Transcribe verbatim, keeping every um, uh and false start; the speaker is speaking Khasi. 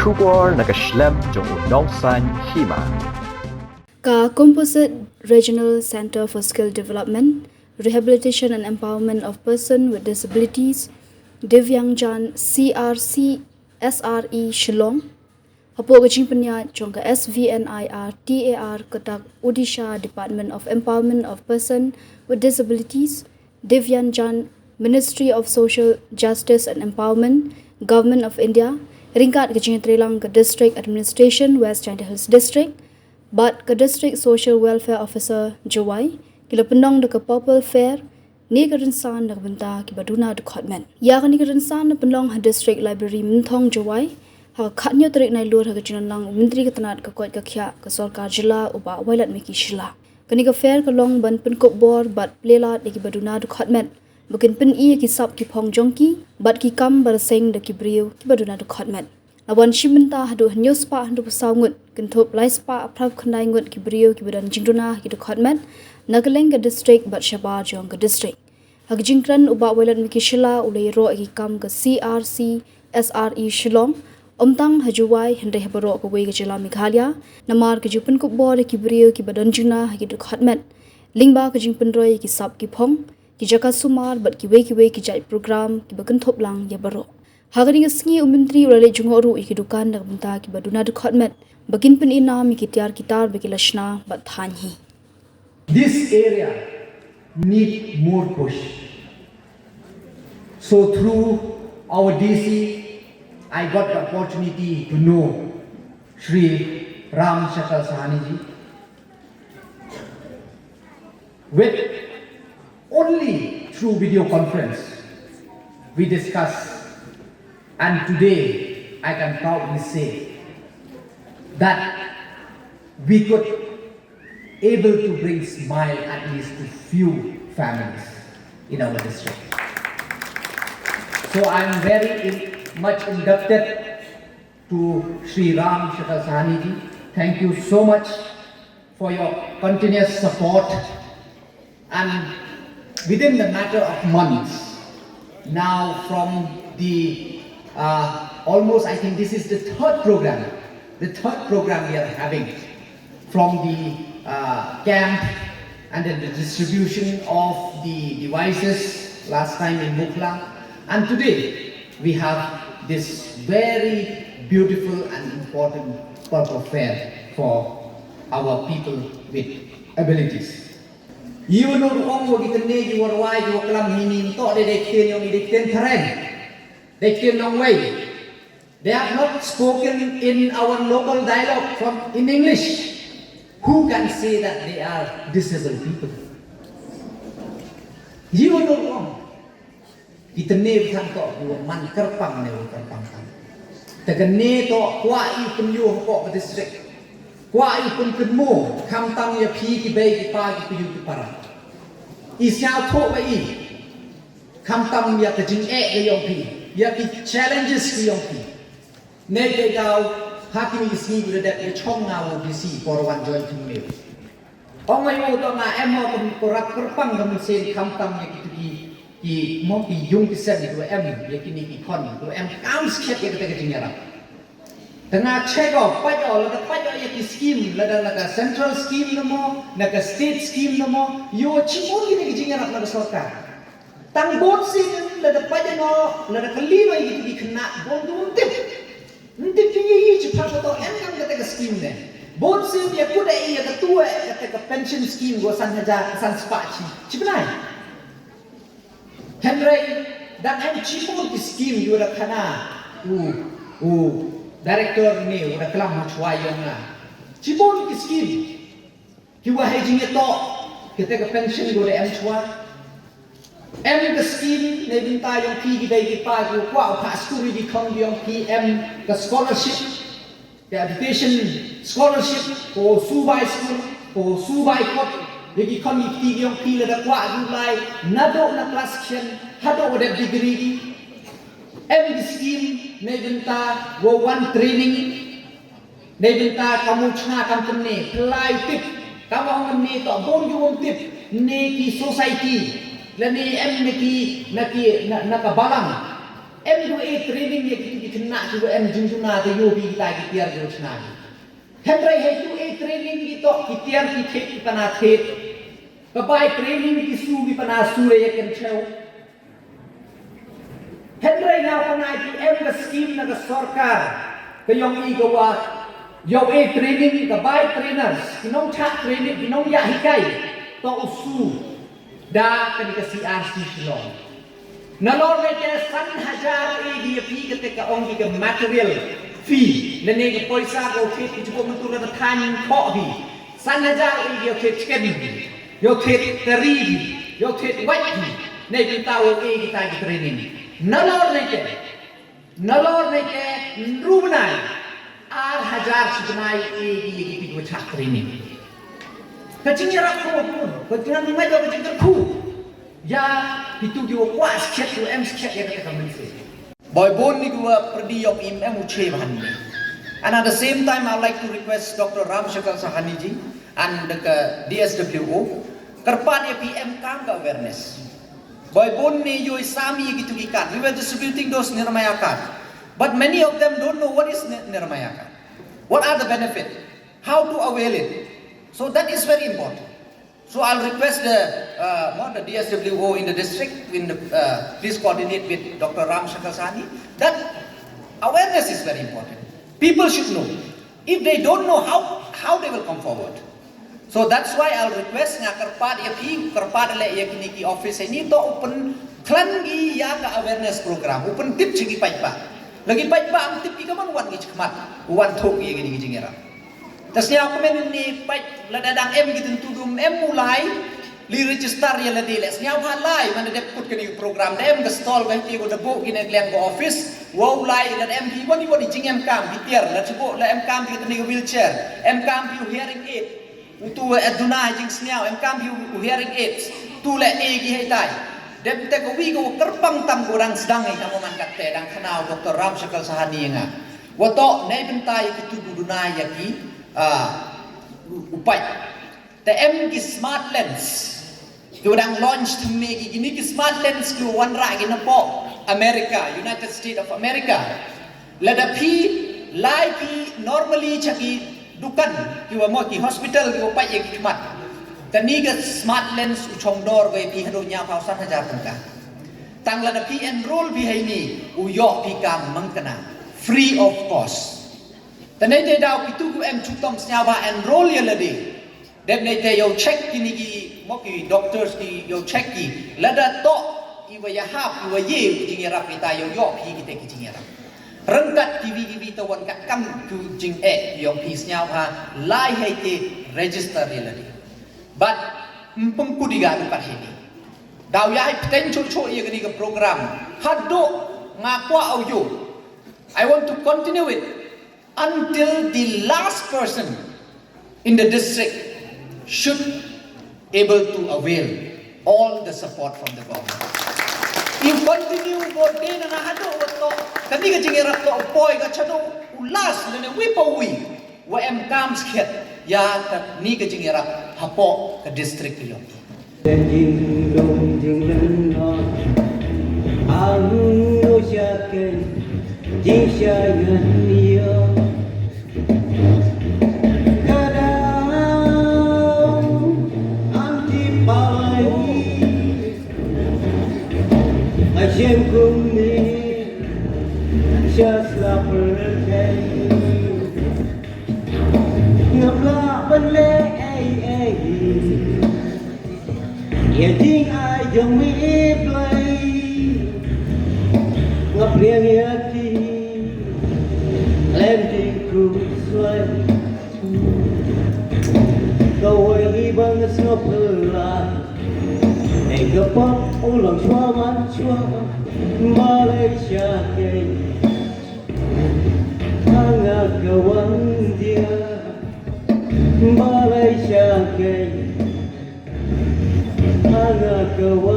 Khubor na ka shlem jong u Nongsaiñ Hima. Ka Composite Regional Centre for Skill Development, Rehabilitation and Empowerment of Person with Disabilities, Divyangjan, C R C S R E, Shillong, hapoh ka jingpynïaid jong ka S V N I R T A R kata ka Odisha Department of Empowerment of Person with Disabilities, Divyangjan, Ministry of Social Justice and Empowerment, Government of India, ryngkat ka jingïatreilang ka District Administration West Jaintia Hills District bad ka District Social Welfare Officer Jowai, ki la pynlong da ka Purple Fair ne ka rynsan na ka bynta kiba duna dkhot met. Ïa kane ka rynsan la pynlong ha District Library Mynthong, Jowai, ha ka khathynñiew tarik Nailur, ha ka jinglong u Myntri ka tnad ka koit ka khiah ka Sorkar Jylla, u Bah Wailadmiki Shylla. Kane ka fair ka long ban pynkup bor bad plie lad ïa kiba duna dkhot met ba kin pyni ïa ki sap ki phong jong ki bad ki kam ba la seng da ki briew kiba duna dkhot met. La wan shim bynta haduh hynñiew spah hynñiewphew saw ngut, kynthup lai spah phra khyndai ngut ki briew kiba don jingduna ha ki dkhot met na kylleng ka district bad shabar jong ka district. Ha ka jingkren, u Bah Wailadmiki Shylla u la ïaroh ïa ki kam ka C R C S R E Shillong, ym tang ha Jowai hynrei ha baroh kawei ka jylla Meghalaya, namar ka jingpynkup bor ïa ki briew kiba don jingduna ha ki dkhot met lyngba ka jingpynroi ïa ki sap ki phong, ki jaka sumar bad kiwei kiwei ki jait program kiba kynthup lang ïa baroh. Ha kane ka sngi, u Myntri u la leit jngoh ruh ïa ki dukan na ka bynta kiba duna dkhot met ba kin pyni nam ïa ki tiar ki tar ba ki la shna bad thaiñ hi. This area need more push. So through our D C, I got the opportunity to know Shri Ram Shakal Sahani ji. With only through video conference, we discuss, and today I can proudly say that we could able to bring smile at least to few families in our district. So I'm very in, much indebted to Shri Ram Shakal Sahani ji. Thank you so much for your continuous support. And within the matter of months, now from the, uh, almost, I think this is the third program, the third program we are having from the, uh, camp and then the distribution of the devices last time in Mukhla. And today, we have this very beautiful and important purple fair for our people with abilities. Ïa u nongong wa ki tnat ki wa rwai ki wa klam hini nto de de ktien yong i de ktien thareng. De ktien nongwei. They have not spoken in our local dialogue from in English. Who can say that they are disabled people? Ïa u nongong. Ki tnat ba than to ki wa man kyrpang ne wa kyrpang tang. Te kane to kwah i pynïoh hapoh ka district. Kwah i pynkynmaw khamtam ïa phi ki bei ki pa ki payu ki para. I sngewthuh ba i khamtam ïa ka jingeh ka yong phi, ïa ki challenges ka yong phi. Ne ka daw ha kine ki sngi ki la dep ïa chong nga wa D C por wan join phi ne. Ong ai u to nga em mo kum ko rap kyrpang ka mynsiem khamtam ïa kitu ki, ki mo ki yung ki sem kitu em ïa kine ki khon kitu em kam skhet ïa kata ka jingïarap. Te nga check o pait o lada pait o ïa ki scheme lada na ka central scheme na mo na ka state scheme na mo ïa u chibun kine ki jingïarap na ka sorkar. Tang bun sien lada pait o lada kylli o ïa kitu ki khynnah bun tu ym tip. Ym tip ki ïa i chi phang ka to em kam kata ka scheme ne. Bun sien ïa kut ïa katu ïa kata ka pension scheme ko san hajar san spah chi chi bnai. Hynrei dang em chibun ki scheme ïa u da khana u u director ne u da klam ha chwa ïong na. Chibun ki scheme ki wa hei jingïatoh kata ka pension ko da em chwa. Em ka scheme ne bynta ïong phi ki bei ki pa ki kwah u phah skul ri ki khong ïong phi em ka scholarship. Ka education scholarship ko su bai school ko su bai kot ri ki khong ki kti ïong phi lada kwah ki lai naduh na class ten haduh wa dep degree ki. Em ki scheme ne bynta wa wan training. Nei bynta ka mut chna kam kynne phlai tip. Ka ong ne to bun ki um tip ne ki society. Lane em ne ki na ki na, na ka balang. Em, to e training ïa ki, ki khynnah kiba em jingduna, te ïoh phi kita ki tiar kiba chna. Hynrei hei to e training ki, to ki tiar ki thied, ki pana thied. Ka bai training ki su, ki pana su ïa ka kynchew. Hynrei nga u pana, ki em ka scheme na ka sorkar ka ïong i ka wa ïoh e training, ka bai trainers, ki nongchah training, ki nongïahikai, to u su da kane ka C R C Shillong. Nalor ne te san hajar e ki ïa phi kata ka ong ki ka material fee, lane ka poisa ka u thied ki jubok mynta la da thaiñ khoh phi. San hajar e ki ïa u thied chicken phi, ïa u thied tari phi, ïa u thied wait phi. Ne phi ta u e kita ki training. Nalor ne te Nalor ne te ynru bnai, ar hajar shi bnai e ki ïa ki, ki wa chah training. Ka jingïarap ka wa bun, ka jingïarap ka jingkyrkhu ïa kitu ki wa kwah skhem, ki wa em skhem ïa kata ka mynsiem. Boi bun ni ki wa pyrdi ïong im em u che bha hangne. And at the same time, I'd like to request Doctor Ram Shakal Sahani ji and the D S W O, kyrpad ïa phi em kam ka awareness. Boi bun ne ïoh i sam ïa kitu ki card. We were distributing those Nirmaya card. But many of them don't know what is Ni-, Nirmaya card. What are the benefit? How to avail it? So that is very important. So I'll request the, uh, what, the D S W O in the district, in the, uh, please coordinate with Doctor Ram Shakal Sahani. That awareness is very important. People should know. If they don't know how, how they will come forward. So that's why I'll request, nga kyrpad ïa phi, kyrpad leh ïa kine ki office ini, to u pynkhlaiñ ki ïa ka awareness program, u pyntip sha ki paidbah. La ki paidbah ym tip ki, kaban wan ki chakhmat, wan thoh ki ïa kine ki jingïarap. Te sniaw kmen ni paid, lada dang em ki tyntu dum em u lai, li register ïa lade leh. Sniaw bha lai, man da dep kut kane ka program, da em ka stall ba hiti ko da buh kine kliang ko office, wa u lai, lada em ki wan, wan jingem kam ki tiar, la chibuh la em kam ki tane ka wheelchair, em kam ki u hearing aid. Utu wa duna jingsniaw, em kam ki u hearing aids, tu leh e ki hei tai. Dep te ka wi ka wa kyrpang tam ko dang sdang ïa ka mo man kat te dang khana u Doctor Ram Shakal Sahani ïa nga. Wa to nei bynta ïa kitu du duna ïa ki, ah, u, u paid. Te em ki smart lens. Ki wa dang launch thymme ki, kine ki smart lens ki wa wanrah ki na poh America, United States of America. Lada phi lai ki normally cha ki dukan, ki wa mo ki hospital, ki wa pait ïa ki khmat. Kane ka smart lens u chong dor ko ïa phi haduh hynñiaw phaw san hajar tyngka. Tang lada phi enroll phi ha ini, u ïoh phi kam mangkana, free of cost. Te nei te daw kitu ki em chitom sniaw bha enroll ïa lade. Dep nei te ïoh check kine ki, mo ki doctors ki ïoh check ki. Lada to i wa ïahap, i wa ïe u jingïarap ita ïoh ïoh phi kite ki jingïarap. Ryngkat ki wi ki wi te wan katkam ki jingeh ïoh phi sniaw bha lai hei te register ïa lade. But ym pynkudiga du pat hei ni. Daw ïa hei pteng chuh chuh ïa kane ka program. Haduh nga kwah au ïoh. I want to continue it until the last person in the district should able to avail all the support from the government. If continue ko dei na na haduh wa to, kane ka jingïarap to poi ka cha haduh u last lane wi pa wi wa em kam skhet ïa kane ka jingïarap hapoh ka district ka ïong. Jing dong jing leng no. Ang no sha ken jing sha ngan yo. Ka dang ang ti palai. A shem kum ni sha slap rkai. Ngam lah ban leh ei ei. Ïa jing ai jong mi Blei. Ngam liang ïa ki lem jing kruslai. Kawei i ba nga sngewphylla. Ei ka pop u long shwa man shwa. Balei sha kei. Hanga ka wan dia. Balei sha kei. Hanga ka wan